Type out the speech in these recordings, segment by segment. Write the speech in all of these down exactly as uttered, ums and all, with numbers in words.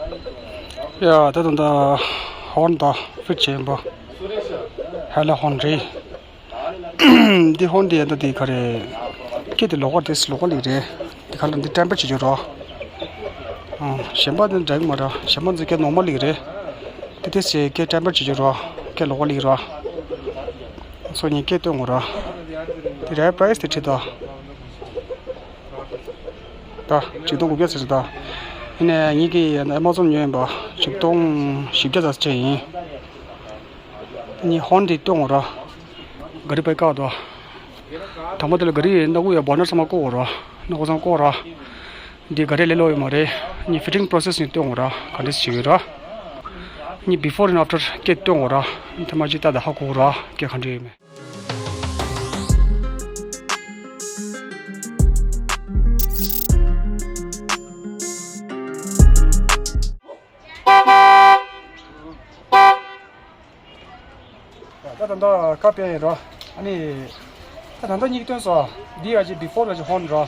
ཡ། ད་ད་ད་ཧོན་ད་ཕིཊ་བྱས་ཡིན་པ། ཧེ་ལ་ཧོན་རེད། འདི་ཧོན་འདི་ཡ་ད་འདི་ག་རེ། སྐད་དེ་ལོག་པ་དེ་ལོག་པ་ལིག་རེད། འདི་ག་ལ་འདི་ཊེམ་པར་བྱེད་རྒྱུ་རོ། ཨང་། གཞན་པ་འདི་འདྲ་གི་མ་ར། གཞན་པ་འདི་སྐད་ནོར་མལ་ལིག་རེད། དེ་དེ་སེ་སྐད་ཊེམ་པར་བྱེད་རྒྱུ་རོ། སྐད་ལོག་པ་ལིག་རོ། སོ་གཉིས་སྐད་སྟོན་དགོས་རོ། དེ་རའི་པ་རའི་སི་དེ་ཁྲིད་དོ། ད་ཆིག་སྟོང་དགུ་བརྒྱ་ཟེར་ད། ཡིན་ནའི་ངེད་ཀྱིས་ཨ་མ་ཛོན་ཉོས་ཡིན་པ། ཆིག་སྟོང་བཞི་བརྒྱ་ཙམ་བྱས་ཡིན། ངས་ཧོན་དེ་སྟོན་དགོས་ར། ག་རི་པའི་བཀག་དོ། དང་པོ་དེ་ལ་ག་རི་ཡིན་ན་གུ་ཡ་བོ་ནར་ཚང་མ་བཀོག་དགོས་ར། ནག་པོ་ཚང་བཀོག་ར། འདི་ག་རེ་ལས་ལོ་ཡོད་མ་རེད། ངས་ཕི་ཊིང་པོ་རོ་སེ་སི་ནས་སྟོན་དགོས་ར། ག་འདྲས་བྱེད་ཀྱི་ར། ངས་བི་ཕོར་ཨེན་ཨབ་ཊར་སྐད་སྟོན་དགོས་ར། ཐ་མ་ཅི་ལྟ་ད་ཧ་གོ་ར། སྐད་ག་འདྲས་ཡོད་མེད། ད་ད་ད་ཀ་པེ་རོ། ཨ་ནི། ད་ད་ད་གཉིས་ཀྱི་སྟོན་སོ། འདི་ཡ་ཅི་བི་ཕོར་ཡ་ཅི་ཧོན་རོ།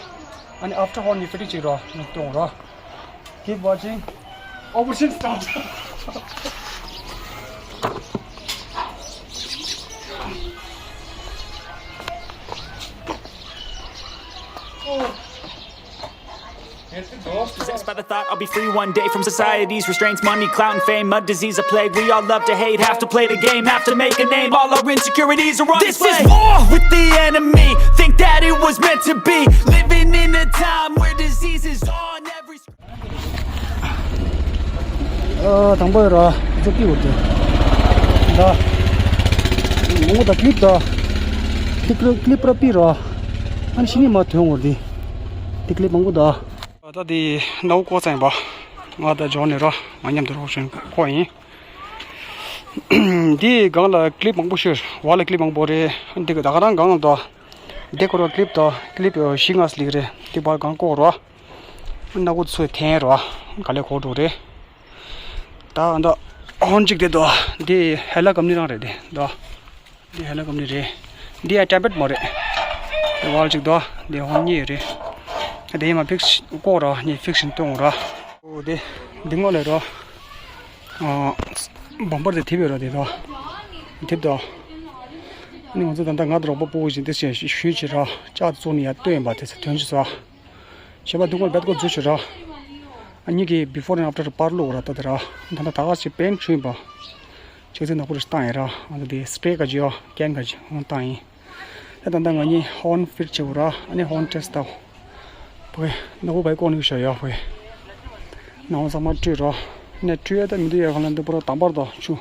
ཨ་ནི་ཨབ་ཊར་ཧོན་ནི་ཕི་ཊིང་བྱེད་རོ། ནི་སྟོན་རོ། Keep watching. Operation start. Possessed by the thought I'll be free one day from society's restraints. Money, clout, and fame, a disease, a plague. We all love to hate, have to play the game, have to make a name. All our insecurities are on display. This is war with the enemy. Think that it was meant to be. Living in a time where diseases on every ཨ། དང་པོ་ཡོད་ར། ཚོ་པི་འོ་དེ། ད། མང་པོ་ད་ཀི་ལིབ་ད། དེ་ཀི་ལིབ་པུ་ར་པི་ར། ཨ་ནི་ཤི་ནི་མ་ཐོན་འོ་དེ། དེ་ཀི་ལིབ་མང་པོ་ད། ད་དེ་ནའུ་ཀོ་ཚང་པ། ང་ད་ཇོན་ནི་ར། ང་མཉམ་དུ་རོགས་ཞུ་ཁོ་ཡིན། འདི་སྒང་ལ་ཀི་ལིབ་མང་པོ་ཤོར། བ་ལ་ཀི་ལིབ་མང་པོ་རེད། འདི་ག་ད་ག་རང་སྒང་ལ་ད། འདི་ཁོ་ར་ཀི་ལིབ་ད། ཀི་ལིབ་བཞི་ལྔ་ཙམ་སླེབས་ཀྱི་རེད། འདི་བར་སྒང་བཀོག་རོགས། ནག་པོ་ཚོས་འཐེན་རོགས། ག་ལེ་གོ་འགྲོ་རེད། ད་ཨ་ད་ཧོན་གཅིག་དེ་དོ། འདི་ཧེ་ལ་ཀམ་ནི་རང་རེད་དེ་དོ། འདི་ཧེ་ལ་ཀམ་ནི་རེད། འདི་ཡ་ཊེམ་པེཌ་མ་རེད། དེ་བར་གཅིག་དོ། འདི་ཧོན་གཉིས་རེད། དེ་ཡི་མ་ཕིག་སི་བཀོག་རོགས། གཉིས་ཕིག་སི་བྱིན་གཏོང་རོགས། འོ་དེ། འདི་ངོ་ལས་རོགས། ཨ། བམ་པར་དེ་འཐིབས་ཡོད་རོགས་དེ་དོ། འཐིབས་དོ། ཨ་ནི་ང་ཚོ་ད་ལྟ་ང་དང་རོགས་པ་སྤོ་བོ་བཞིན་དེ་བྱས་ཞུས་བྱེད་རོགས། ལྕགས་བཙོང་ནས་ཡར་བཏོན་པ་དེ་ཚེ་ཐོན་ཅི་སོ། ཞེས་པ་འདུག་གོ་བེད་ཀོ་འཛུལ་ཞུ་ར། ཨ་ནི་གི་བི་ཕོར་ཨེན་ཨབ་ཊར་པར་ལོག་ར་ད་དེ་ར། ད་ད་ད་ག་ཞིག་པེན་ཆུ་ཡིན་པ། ཅིག་ཚེ་ནག་པོ་རེ་བཏང་ཡིན་ར། ཨ་ད་དེ་སི་པེ་རེ་ག་ཅི་ཡོ་ཀན་ག་ཅི་འོང་བཏང་ཡིན། ད་ད་ད་ང་གཉིས་ཧོན་ཕིཊ་བྱེད་འོ་ར། ཨ་ནི་ཧོན་ཊེ་སི་ཊི་ལྟ་འོ། བོད་ནག་པོ་བེད་ཀོ་ནི་ཞོ་ཡོ་བོད། ནག་པོ་ཚང་མ་བཀྲུས་ར། ནས་བཀྲུས་ཡ་ད་མི་འདུག་ཡ་གང་ལ་འདི་པོ་ར་དམ་པར་དོ་ཆུ།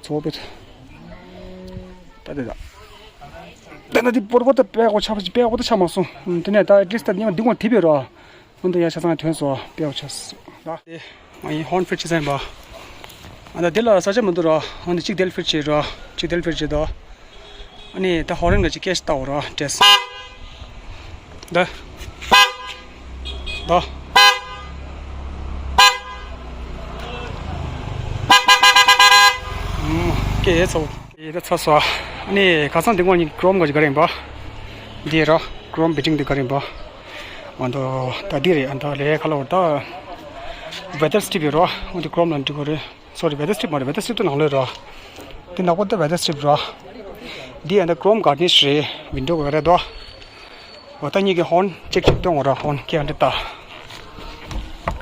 ཚོ་པེ། ད་དེ་ད། ད་ནི་འདི་པོར་པོ་ད་པེ་གོ་ཆ་པེ་གོ་ད་ཆ་མ་སོང་། དེ་ནས་ད་ཨེ་ཊི་ལིསི་ད་ཉི་མ་འདི་ངོ་དེ་པེ་རོ། འོན་ཏེ་ཡ་ཆ་ཚང་ཐོན་སོ་པེ་གོ་ཆ་སོ། ད་དེ་ང་ཡི་ཧོན་ཕིཊ་བྱེད་ས་ཡིན་པ། ཨ་ད་དེ་ལ་ས་ཆ་མི་འདུག་རོ། འོན་ཏེ་གཅིག་དེ་ལ་ཕིཊ་བྱེད་རོ། གཅིག་དེ་ལ་ཕིཊ་བྱེད་དོ། ཨ་ནི་ད་ཧོ་རན་ག་ཅིག་ཀེ་ཤི་ལྟ་འོ་རོ་ཊེ་སི་ཊི། ད། ད། ཀེ་ཚོ། ཡེ་ད་ཚ་སོ། ཨ་ནི་ཁ་སང་འདི་ངོ་ནི་ཀྲོམ་ག་ཅིག་ག་རེ་ཡིན་པ། འདི་ར་ཀྲོམ་བི་ཊིང་འདི་ག་རེ་ཡིན་པ། ཨ་ད་ད་འདི་རེད། ཨ་ད་ལས་ཁ་ལོ་ད། ཝེ་ཐར་སི་ཊི་རིབ་རོ། འོ་འདི་ཀྲོམ་ལ་འདི་གོ་རེད། སོ་རི། ཝེ་ཐར་སི་ཊི་རིབ་མ་རེད། ཝེ་ཐར་སི་ཊི་རིབ་ད་ནང་ལོགས་རོ། འདི་ནག་པོ་ད་ཝེ་ཐར་སི་ཊི་རིབ་རོ། འདི་ཨ་ད་ཀྲོམ་གར་ནིཤ་རེད། ཝིན་ཌོ་ག་རེ་དོ། འོ་ད་གཉིས་ཀྱི་ཧོན་ཅེག་ཅིག་གཏོང་འོ་ར། ཧོན་ཀེ་ཨ་འདྲ་ད།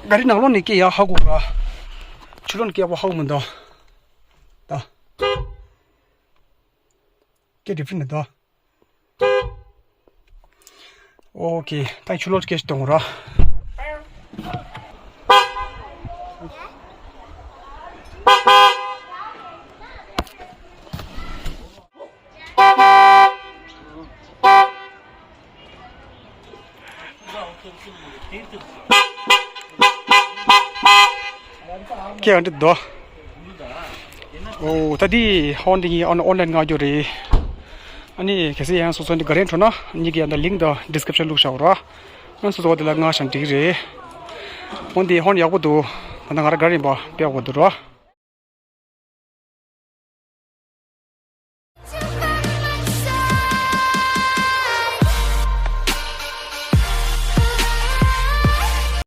ག་རི་ནང་ལོགས་ནས་ཀེ་ཡ་ཧ་གོ་ར། ཆུ་ལོགས་ནས་ཀེ་ཡ་པོ་ཧ་གོ་མི་འདུག་ད། ཀེ་ཌི་ཕི་རེན་ཊི་འདུག་ཨོ་ཁེ། ད་ཆུ་ལོགས་ཀེ་ཤི་གཏོང་ར། ཀེ་ཨ་འདྲ་དོ། ཨོ་ད་འདི་ཧོན་འདི་ཨོན་ཨོན་ལན་མངགས་རྒྱུ་རེད། ཨ་ནི་གལ་སྲིད་ཡང་སོ་སོ་འདི་ག་རེ་འཕྲོད་ན་ཉིད་ཀྱི་ཡང་ད་ལིང་ཀི་དང་ཌི་སི་ཀི་རིབ་ཤན་བླུགས་བཞག་རོགས། ཨ་སོ་སོ་འདི་ལ་མངགས་ཤིང་འགྲིག་རེད། ཧོན་འདི་ཧོན་ཡག་པོ་འདུག་ད་ང་རང་ག་རེ་ཡིན་པ་དཔེ་ཡག་པོ་འདུག་རོགས།